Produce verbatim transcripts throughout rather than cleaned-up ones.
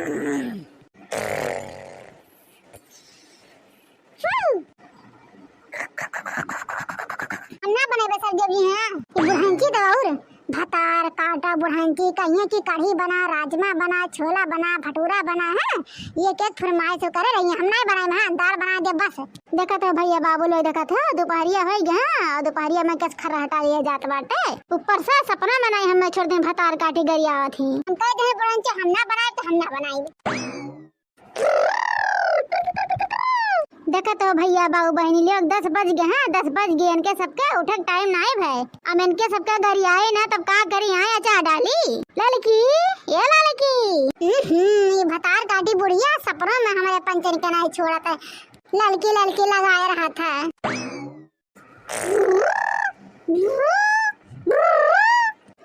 हम ना बनाई बे सब्जी अभी, हाँ। ये बुढ़ंची तो और भतार काटा बुढ़ंची, कहिए कि कढ़ी बना, राजमा बना, छोला बना, भटूरा बना, हाँ। ये के फरमाइश करे रही, हम नहीं बनाई, हाँ, दाल बना दे बस। देखत हो भइया बाबू लोग, देखत हो, दुपहरिया होइ गया, हाँ, और दुपहरिया में केस खर्राटा लिए जात बाटे। ऊपर से सपना में नहीं हमें छोड़ दिन भतार काटी गरियावत ही। हम कह दे बुढ़ंची हम ना बनाई तो हम ना बनाई। देखत हो भइया बाबू बहिनी लोग, दस बज गए हैं, दस बज गए, इनके सबके उठे के टाइम नाई भए। अब इनके सबके गरियाई ना, तब का करी, हाँ, अचार डाली। ललकी, ये ललकी। हम्म, ये भतार काटी बुढ़िया सपनों में हमारे पंचन के नाई छोड़त है। ललकी ललकी लगाए रहत है।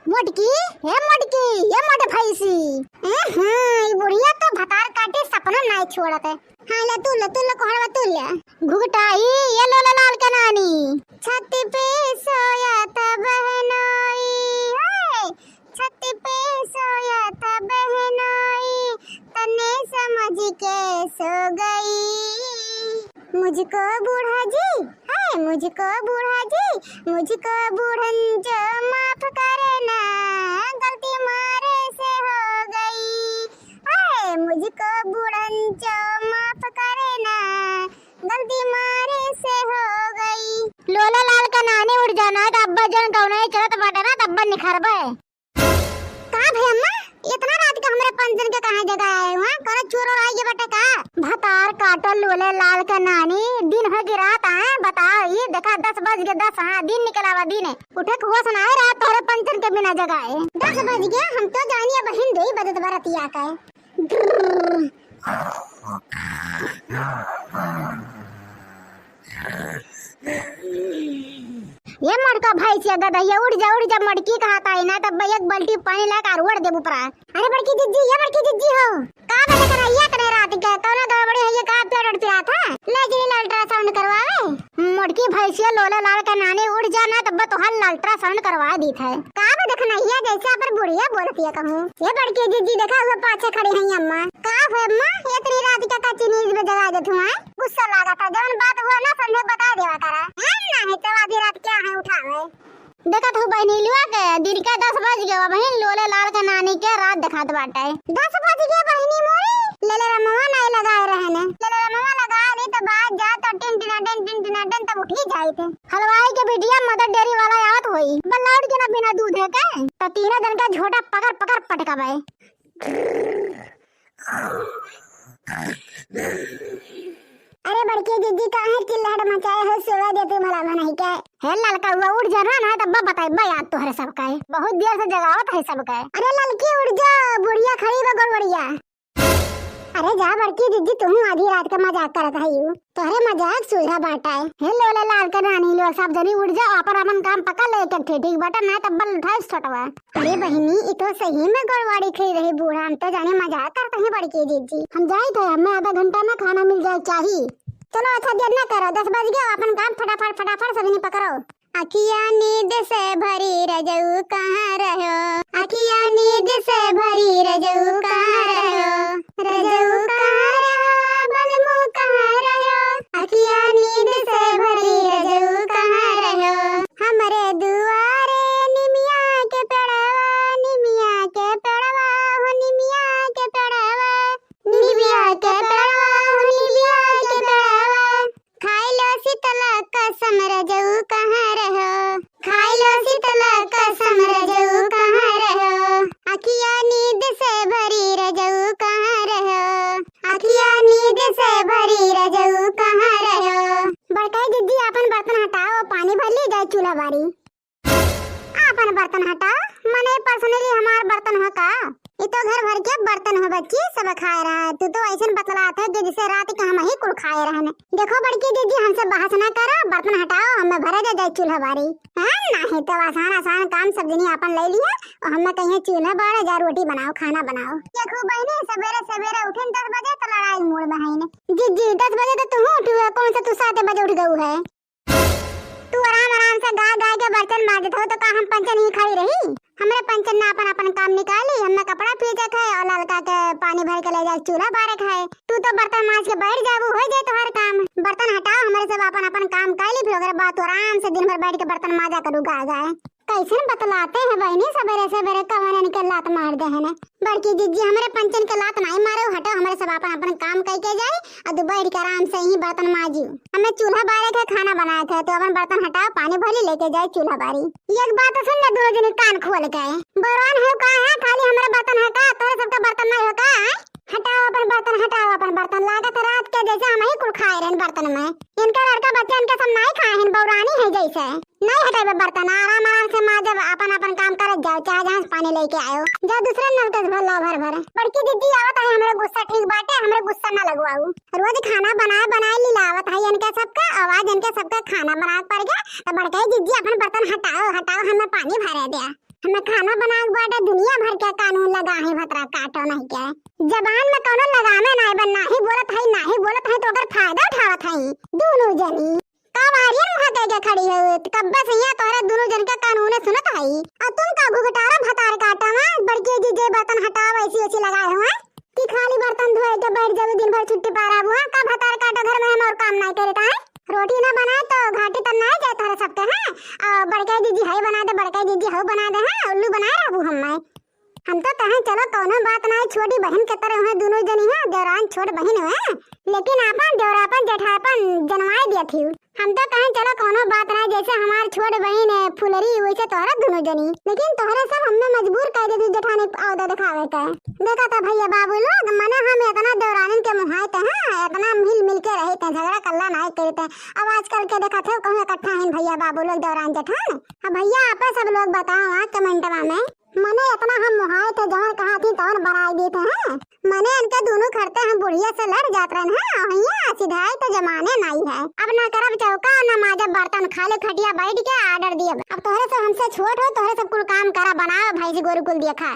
मोटकी, हे मोटकी, ये मोट भैंसी। हम्म, ये बुढ़िया तो भतार काटे सपना नाई छोड़त है। हाँ, ले तू ले, तू ले, कोहड़वा तू ले। घुघटाई, ये लोला लाल के नानी। छत पे सोया था बहनोई, हाय। छत पे सोया था बहनोई, तन्ने समझ के सो गई। मुझको बूढ़ा जी, हाय मुझको बूढ़ा जी, मुझको बूढ़न जो माफ करना, गलती मारे से हो गई। हाय मुझको बूढ़न जो माफ करना, गलती मारे से हो गई। लोला लाल का नानी उठ जाना है, तो अब्बा जन कौनो ही चलत बाटे ना, तो अब्बा निखरबे। का भे अम्मा, इतना रात के हमरे पंचन के कहाँ जगाए हुआ? कौनो चोर ओर आइगे बाटे का? भतार काटो लोले लाल के नानी, दिन हो गई रात आए, बताओ, ये देखा दस बज गए, दस, हाँ, दिन निकलावा दिन है। उठे के होश ना आए रात तोहरे पंचन के बिना जगाए। दस बज गया, हम तो जानी अब हिंदू ही बदत बरतिया का है। ये मोटका भैंसिया गदहिया, उठ जा, उठ जा, मोटकी कहत आई ना, तब एक बाल्टी पानी लाके अरुअर देबू परा। अरे बड़की जिज्जी, ये बड़की जिज्जी हो, का बे देखत है, ये तने रात के कौनो गड़बड़ी है, ये का पेट वेट पिरात है? ले जी अल्ट्रासाउंड करवावे। मोटकी भैंसिया लोले लाल के नानी उठ जा ना, तब तोहार अल्ट्रासाउंड करवा दीत है। का बे देखना, ये जैसे अपन बुढ़िया बोलत है कहूँ। ये बड़की जिज्जी देखा हुआ पाछे खड़ी है अम्मा। का हुए अम्मा, इतनी रात के का चीनीज में जगा देत हुआ है? गुस्सा लागत है, जवन बात हुआ ना समझे बता देवा करा। हम नाही तो आधी रात क्या है उठावे। देखत हूँ बहिनीलुआ के, दिन के दस बज गए, बहिन लोले लाल के नानी के रात देखात बाटे। दस बज गए बहिनी मोरी, लेले रमवा नाही लगाए रहने। लेले रमवा लगा ली तो बाज जा तो टिन टिना टिन, टिन टिना टिन, तब उठी जाई थे। हलवाई के बिटिया मदर डेयरी वाला आवत होई, बल्लाउट के ना बिना दूध है के, तो तीनों दिन का झोटा पकड़ पकड़ पटकावे। अरे बड़की जिज्जी, काहे चिल्लाहट मचाए हो? सोवे दे तू भला बनाई के। हे ललका हुआ, उठ जा ना, ना तब बताइबा याद तोहरे सबका है। बहुत देर से जगावत है सबका है। अरे ललकी उठ जा, बुढ़िया खड़ी बा गड़बड़िया। अरे जा बड़की जिज्जी, तू आधी रात का मजाक करत है यू। तोहरे मजाक सुझा बाटा है। हे लोले लाल के रानी लोग, सब जनी उठ जाओ, अपन अपन काम पकड़ ले एक एक ठे, ठीक बाटा, ना तब बल उठाइस छोटवा। अरे बहिनी, ई तो सही में गोड़वाड़ी खड़ी रही बूढ़ा, हम तो जाने मजाक करत ही बड़की जिज्जी। हम जाइत है, हमें आधा घंटा में खाना मिल जाए चाही। चलो अच्छा देर ना करो, दस बज गया, अपन काम फटाफट फटाफट सबनी पकड़ो। अखिया नींद से भरी रजऊ कहाँ रहो, अखिया नींद से भरी रजऊ कहाँ रहो, रजऊ कहाँ रहो, बलमू कहाँ रहो, अखिया नींद से भरी रजऊ कहाँ रहो। हमरे दुआरे निमिया के पेड़वा, निमिया के पेड़वा हो, निमिया के पेड़वा, निमिया के पेड़वा हो, निमिया के पेड़वा। खाई लो शीतला कसम रजऊ कहाँ रहो, खाई लो शीतला कसम रजऊ कहाँ रहो। अखिया नींद से भरी रजऊ कहाँ रहो, अखिया नींद से भरी रजऊ कहाँ रहो। बड़काई दीदी, आपन बर्तन हटाओ, पानी भर ली जाए चूल्हा बारी। आपन बर्तन हटाओ, मने personally हमार बर्तन हो का? ई तो घर भर के बर्तन हो बच्ची, सब खाए रहा है। तू तो ऐसन बतलात है कि जैसे रात के हम ही कुल खाए रहने। देखो बड़की दीदी, हमसे बहस ना करो, बर्तन हटाओ, हमें भरे दे जाए चूल्हा बारी। हाँ, नहीं तो आसान आसान काम सब जनी आपन ले लिया और हमें कहिए चूल्हा बारे जा, रोटी बनाओ, खाना बनाओ। देखो बहनी, सवेरे सवेरे उठे दस बजे तो लड़ाई मूड में है ने। दीदी, दस बजे तो तू उठी है, कौन सा तू सात बजे उठ गऊ है? तू आराम आराम से गाय गाय के बर्तन माजत हो तो का हम पंचन ही खड़ी रही? हमरे पंचन ने अपन अपन काम निकाली, हमें कपड़ा फीचत है और ललका के पानी भर के ले जाए, चूल्हा बारे के है। तू तो बर्तन माज के बैठ जाबू, हो जाए तोहर काम। बर्तन हटाओ, हमरे सब अपन अपन काम कर ली, फिर ओकरे बाद तू आराम से दिन भर बैठ के बर्तन माजा करू गा गाए। कैसन बतलाते हैं बहिनी, सबेरे सबेरे कवन इनके लात मार दे है ने। बड़की जिज्जी, हमरे पंचन के लात नाई मारे, हटाओ, हमरे सब अपन अपन काम कई के जाई, और तू बैठ के आराम से ही बर्तन माजी। हमें चूल्हा बारे के, खाना बनाए के, तो अपन बर्तन हटाओ, पानी भरी लेके जाए चूल्हा बारी। एक बात सुन ले दोनों जनी कान खोल के, बौरान है का है, खाली हमरे बर्तन है का, तोरे सबके बर्तन नहीं हो का, हैं? हटाओ अपन बर्तन, हटाओ अपन बर्तन, लागत है रात के जैसे हम ही कुल खाए रहन बर्तन में। इनका लड़का बच्चा इनके सब नहीं खाए हैं, बौरानी है जैसे। नहीं हटेबे बर्तन, आराम आराम से माजब, अपन अपन काम करत जाओ, चाहे जहाँ से पानी लेके आयो। जा दूसरे नलके से भर लाओ भर भर। बड़की जिज्जी आवत है, हमरे गुस्सा ठीक बाटे, हमरे गुस्सा ना लगवाऊ। रोज खाना बनाए बनाए लीलावत है इनके सबका, आवाज इनके सबका खाना बनाए पड़ गया। तो बड़की जिज्जी अपन बर्तन हटाओ, हटाओ, हमें पानी भरे दिया, हमें खाना बनाए बाटे, दुनिया भर के कानून लगा है, भतरा काटो नहीं के। जबान में कौनो लगामे नाई बा, नाही बोलत है, नाही बोलत है, तो ओकर फायदा उठावत है दोनों जनी। का बारियन मुँह कह के खड़ी है, तो कब्बे से यहाँ तोहरे दोनों जन के कानूने सुनत है। और तुम का घुघटारा भतार काटा में बड़की जिज्जी बर्तन हटाओ, ऐसी वैसी लगाए हुआ कि खाली बर्तन धोए के बैठ जाबू, दिन भर छुट्टी पारा हुआ का? भतार काटा घर में हम और काम नहीं करता है, रोटी ना बनाए तो घाटी तक ना जाए तोहरे सबके, हैं? और बड़की जिज्जी है बना दे, बड़की जिज्जी हऊ बना दे, हैं? उल्लू बनाए रहबू हम मैं। हम तो कहें चलो कौनो बात नाई, छोटी बहिन के तरह हुए दोनों जनी हैं, देवरान छोट बहिन हुए, लेकिन आपन देवरापन जेठापन जनवाए दिया थी। हम तो कहें चलो कौनो बात नाई, जैसे हमार छोट बहिन है फुलरी, वैसे तोहरा दोनों जनी, लेकिन तोहरे सब हमें मजबूर कर देती जेठानी औदा दिखावे के। देखा था भैया बाबू लोग, मने हम इतना देवरानिन के मुहाइत हैं, इतना मिल मिल के रहते हैं, झगड़ा कल्ला नाई करते हैं। अब आजकल के देखा थे कहूँ इकट्ठा हैं भैया बाबू लोग देवरान जेठान। अब भैया आपे सब लोग बताओ हाँ कमेंटवा में, मने इतना हम मुहाए थे, जवन कहा थी तवन बनाए देते हैं। मने इनके दोनों खरते हम बुढ़िया से लड़ जात रहन हैं, और हियाँ सिधाई तो जमाने नाई है। अब ना करब चौका, ना माजब बर्तन, खाली खटिया बैठ के order दिए। अब तोहरे सब हमसे छोट हो, तोहरे सब कुल काम करा, बनाओ भैंस गोरू कुल देखा।